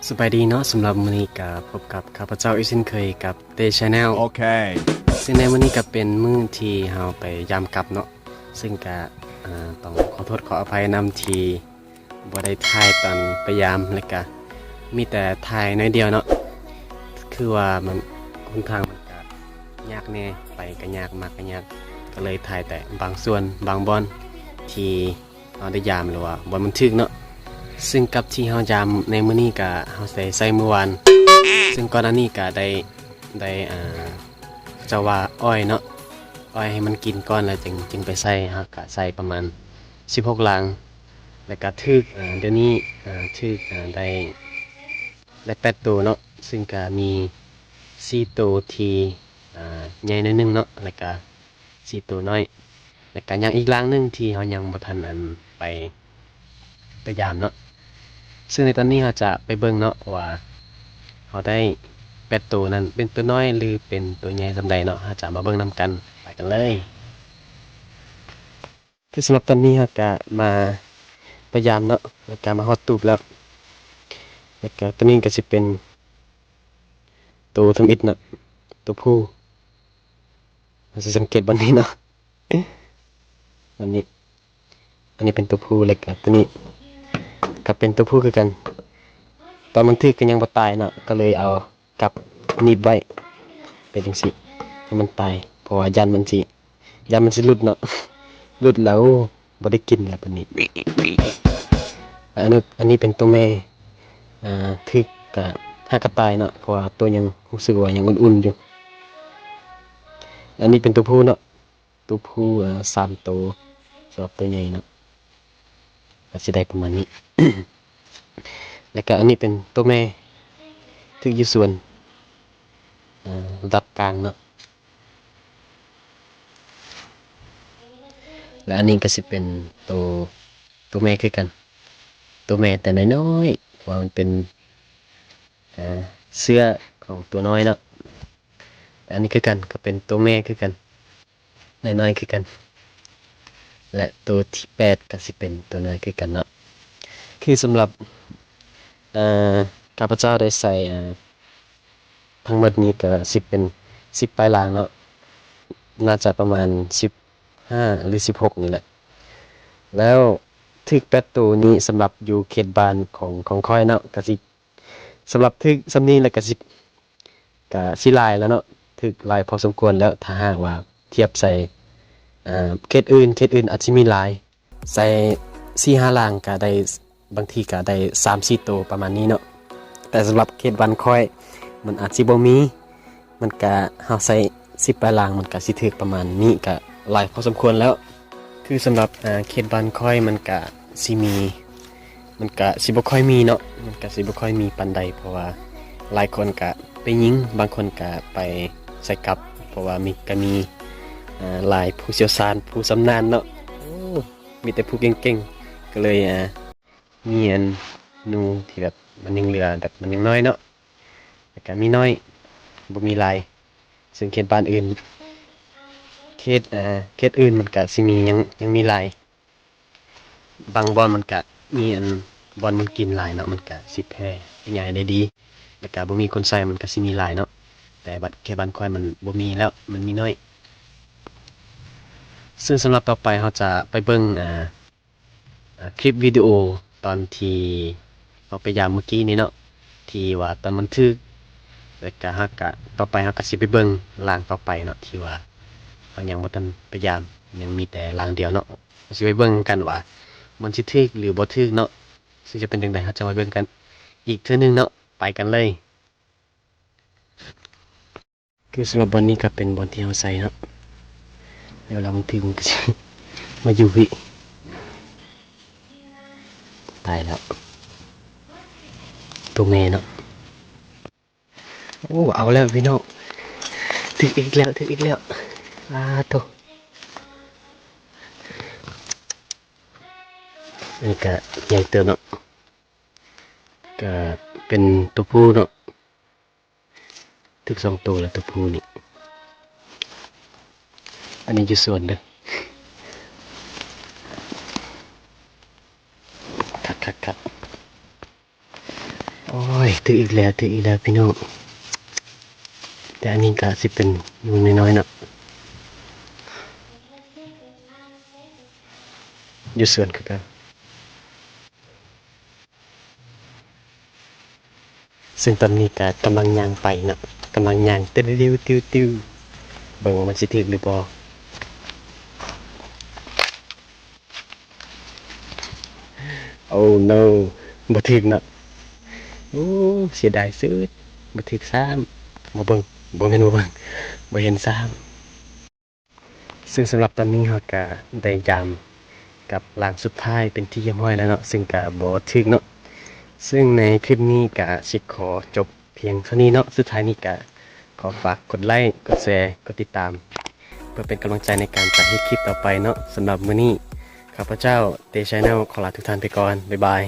ສະບາຍດີເນາະ, ສຳລັບມື້ນີ້ກໍພົບກັບຂ້າພະເຈົ້າອີກເຊັ່ນເຄີຍກັບເຕ້ Channel. ໂອເຄ ຊຶ່ງໃນມື້ນີ້ກໍເປັນມື້ທີ່ເຮົາໄປຢາມກັບເນາະ, ຊຶ່ງກໍ ເອີ່ ຕ້ອງຂໍໂທດຂໍອະໄພນຳທີ່ບໍ່ໄດ້ຖ່າຍຕອນໄປຢາມ, ແລ້ວກໍມີແຕ່ຖ່າຍໜ້ອຍດຽວເນາະ, ຄືວ່າມັນ ຫົນທາງມັນກໍຍາກແດ່, ໄປກໍຍາກ ມາກໍຍາກ, ກໍເລີຍຖ່າຍແຕ່ບາງສ່ວນບາງບ່ອນທີ່ ເຮົາໄດ້ຢາມ ຫຼືວ່າບ່ອນບັນທຶກເນາະ. ຊຶ່ງກັບທີ່ເຮົາຢາມໃນມື້ນີ້ກະເຮົາໃສ່ ໃສ່ມື້ວານ, ຊຶ່ງກ່ອນໜ້ານີ້ກະໄດ້ ໄດ້ ເອີ່ ເຂົາເຈົ້າວ່າອ້ອຍເນາະ, ອ້ອຍໃຫ້ມັນກິນກ່ອນແລ້ວຈຶ່ງ ຈຶ່ງໄປໃສ່, ເຮົາກະໃສ່ປະມານສິບຫົກລາງ, ແລ້ວກະຖືກ ເອີ່ ດຽວນີ້ ເອີ່ ຖືກ ເອີ່ ໄດ້ ໄດ້ແປດໂຕເນາະ, ຊຶ່ງກະມີສີ່ໂຕທີ່ ເອີ່ ໃຫຍ່ໜ້ອຍໜຶ່ງເນາະ, ແລ້ວກະ ສີ່ໂຕນ້ອຍ, ແລ້ວກະຍັງອີກລາງໜຶ່ງທີ່ເຮົາຍັງບໍ່ທັນ ອັນ ໄປ ໄປຢາມເນາະ. ຊຶ່ງໃນຕອນນີ້ເຮົາຈະໄປເບິ່ງເນາະວ່າເຮົາໄດ້ແປດໂຕນັ້ນເປັນໂຕນ້ອຍ ຫຼື ເປັນໂຕໃຫຍ່ສ່ຳໃດເນາະ, ເຮົາຈະມາເບິ່ງນຳກັນ, ໄປກັນເລີຍ. ຄືສຳລັບຕອນນີ້ເຮົາກະມາ ໄປຢາມເນາະ, ແລ້ວກະມາຮອດຕູບແລ້ວ, ແລ້ວກະໂຕນີ້ກະຊິເປັນໂຕທຳອິດເນາະ, ໂຕຜູ້. ເຮົາຊິສັງເກດບ່ອນນີ້ເນາະ, ອັນນີ້ ອັນນີ້ເປັນຕົວຜູ້ ແລ້ວກະຕົວນີ້ກະເປັນຕົວຜູ້ຄືກັນ. ຕອນມັນຖືກກໍຍັງບໍ່ຕາຍເນາະ, ກໍເລີຍເອົາກັບໜີບໄວ້ເປັນຈັ່ງຊີ້ ໃຫ້ມັນຕາຍ, ເພາະວ່າຢ້ານມັນຊິ ຢ້ານມັນຊິຫຼຸດເນາະ, ຫຼຸດແລ້ວບໍ່ໄດ້ກິນແລ້ວບັດນີ້. ອັນນີ້ ອັນນີ້ເປັນຕົວແມ່ ອາ ຖືກກະຫາກະຕາຍເນາະ, ເພາະວ່າໂຕຍັງ ຮູ້ສຶກວ່າຍັງອຸ່ນໆຢູ່. ອັນນີ້ເປັນຕົວຜູ້ເນາະ, ຕົວຜູ້ ອາ ສາມໂຕ, ສຳລັບຕົວໃຫຍ່ເນາະ ກໍຊິໄດ້ປະມານນີ້. ແລ້ວກະອັນນີ້ເປັນຕົວແມ່ ຖືກຢູ່ສວນ ອາ ລະດັບກາງເນາະ. ແລະ ອັນນີ້ກໍຊິເປັນໂຕ ໂຕແມ່ຄືກັນ, ໂຕແມ່ແຕ່ນ້ອຍໆ ເພາະວ່າມັນເປັນ ອາ ເຊື້ອຂອງຕົວນ້ອຍເນາະ. ແລະ ອັນນີ້ຄືກັນ ກໍເປັນໂຕແມ່ຄືກັນ, ນ້ອຍໆຄືກັນ, ແລະ ໂຕທີແປດກໍຊິເປັນໂຕນ້ອຍຄືກັນເນາະ. ຄືສຳລັບ ເອີ ຂ້າພະເຈົ້າໄດ້ໃສ່ ເອີ ທັງໝົດນີ້ກໍຊິເປັນສິບປາຍລາງເນາະ, ໜ້າຈະປະມານສິບຫ້າ ຫຼື ສິບຫົກນີ້ແຫຼະ. ແລ້ວຖືກແປດໂຕນີ້ ສຳລັບຢູ່ເຂດບ້ານຂອງ ຂອງຂ້ອຍເນາະ ກໍຊິ ສຳລັບຖືກສ່ຳນີ້ແລ້ວກໍຊິ ກະຊິຫຼາຍແລ້ວເນາະ, ຖືກຫຼາຍພໍສົມຄວນແລ້ວ ຖ້າຫາກວ່າທຽບໃສ່ ເອີ ເຂດອື່ນ, ເຂດອື່ນອາດຊິມີຫຼາຍ, ໃສ່ສີ່ຫ້າລາງກະໄດ້ ບາງທີກະໄດ້ສາມສີ່ໂຕປະມານນີ້ເນາະ. ແຕ່ສຳລັບເຂດບ້ານຂ້ອຍມັນອາດຊິບໍ່ມີ, ມັນກະ ເຮົາໃສ່ສິບປາຍລາງ ມັນກະຊິຖືກປະມານນີ້ ກະຫຼາຍພໍສົມຄວນແລ້ວ. ຄືສຳລັບ ເອີ ເຂດບ້ານຂ້ອຍມັນກະຊິມີ ມັນກະຊິບໍ່ຄ່ອຍມີເນາະ, ມັນກະຊິບໍ່ຄ່ອຍມີປານໃດ ເພາະວ່າຫຼາຍຄົນກະໄປຍິງ, ບາງຄົນກະໄປໃສ່ກັບ, ເພາະວ່າມີ ກະມີ ເອີ ຫຼາຍຜູ້ຊ່ຽວຊານ ຜູ້ຊຳນານເນາະ. ໂອ້ ມີແຕ່ຜູ້ເກັ່ງໆ ກະເລີຍ ເອີ ມີອັນ ໜູທີ່ແບບມັນຍັງເຫຼືອ ແບບມັນຍັງນ້ອຍເນາະ, ແລ້ວກະມີໜ້ອຍ ບໍ່ມີຫຼາຍ. ເຊິ່ງເຂດບ້ານອື່ນ ເຂດ ເອີ ເຂດອື່ນມັນກະຊິມີ ຍັງ ຍັງມີຫຼາຍ, ບາງບ່ອນມັນກະມີອັນ ບ່ອນມັນກິນຫຼາຍເນາະ, ມັນກະຊິແຜ່ຂະຫຍາຍໄດ້ດີ, ແລ້ວກະບໍ່ມີຄົນໃຊ້ ມັນກະຊິມີຫຼາຍເນາະ. ແຕ່ບັດເຂດບ້ານຂ້ອຍມັນບໍ່ມີແລ້ວ, ມັນມີໜ້ອຍ. ເຊິ່ງສຳລັບຕໍ່ໄປເຮົາຈະໄປເບິ່ງ ອາ ອາ ຄລິບວິດີໂອຕອນທີ່ເຮົາໄປຢາມມື້ກີ້ນີ້ເນາະ ທີ່ວ່າຕອນມັນຖືກ, ແລ້ວກະເຮົາກະ ຕໍ່ໄປເຮົາກະຊິໄປເບິ່ງລາງຕໍ່ໄປເນາະ ທີ່ວ່າເຮົາຍັງບໍ່ທັນໄປຢາມ, ຍັງມີແຕ່ລາງດຽວເນາະ. ເຮົາຊິໄປເບິ່ງກັນວ່າມັນຊິຖືກ ຫຼື ບໍ່ຖືກເນາະ, ເຊິ່ງຈະເປັນຈັ່ງໃດ ເຮົາຈະມາເບິ່ງກັນອີກເທື່ອໜຶ່ງເນາະ. ໄປກັນເລີຍ. ຄືສຳລັບບ່ອນນີ້ກໍເປັນບ່ອນທີ່ເຮົາໃສ່ເນາະ, ແລ້ວລະມັນຖືກ ມັນກໍຊິມາຢູ່ພີ້. ຕາຍແລ້ວ ໂຕແມ່ເນາະ. ໂອ້ ເອົາແລ້ວພີ່ນ້ອງ, ຖືກອີກແລ້ວ ຖືກອີກແລ້ວ. ອາໂທ້ ອັນນີ້ກະໃຫຍ່ເຕີບເນາະ, ກະເປັນໂຕຜູ້ເນາະ. ຖືກສອງໂຕແລ້ວ ໂຕຜູ້ນີ້. ອັນນີ້ຢູ່ສວນເດີ. ຄັກໆໆ. ໂອ້ຍ ຖືກອີກແລ້ວ ຖືກອີກແລ້ວພີ່ນ້ອງ. ແຕ່ອັນນີ້ກະຊິເປັນໜູນ້ອຍໆເນາະ ຢູ່ສວນຄືກັນ. ເຊິ່ງຕອນນີ້ກະກຳລັງຍ່າງໄປເນາະ ກຳລັງຍ່າງຕິວໆໆ ເບິ່ງວ່າມັນຊິຖືກຫຼືບໍ່. ໂອ້ໂນ ບໍ່ຖືກເນາະ. ໂອ້ ເສຍດາຍສຸດ ບໍ່ຖືກຊ້ຳ. ບໍ່ເບິ່ງ ບໍ່ແມ່ນບໍ່ເບິ່ງ ບໍ່ເຫັນຊ້ຳ. ເຊິ່ງສຳລັບຕອນນີ້ເຮົາກະໄດ້ຢາມກັບຫຼັງສຸດທ້າຍເປັນທີ່ຮຽບຮ້ອຍແລ້ວເນາະ ເຊິ່ງກະບໍ່ຖືກເນາະ. ເຊິ່ງໃນຄລິບນີ້ກະຊິຂໍຈົບພຽງເທົ່ານີ້ເນາະ. ສຸດທ້າຍນີ້ກະຂໍຝາກກົດໄລ ກົດແຊ ກົດຕິດຕາມ ເພື່ອເປັນກຳລັງໃຈໃນການຈະເຮັດຄລິບຕໍ່ໄປເນາະ. ສຳລັບມື້ນີ້ ຂ້າພະເຈົ້າ ເຕ Channel ຂໍລາທຸກທ່ານໄປກ່ອນ. ບາຍບາຍ.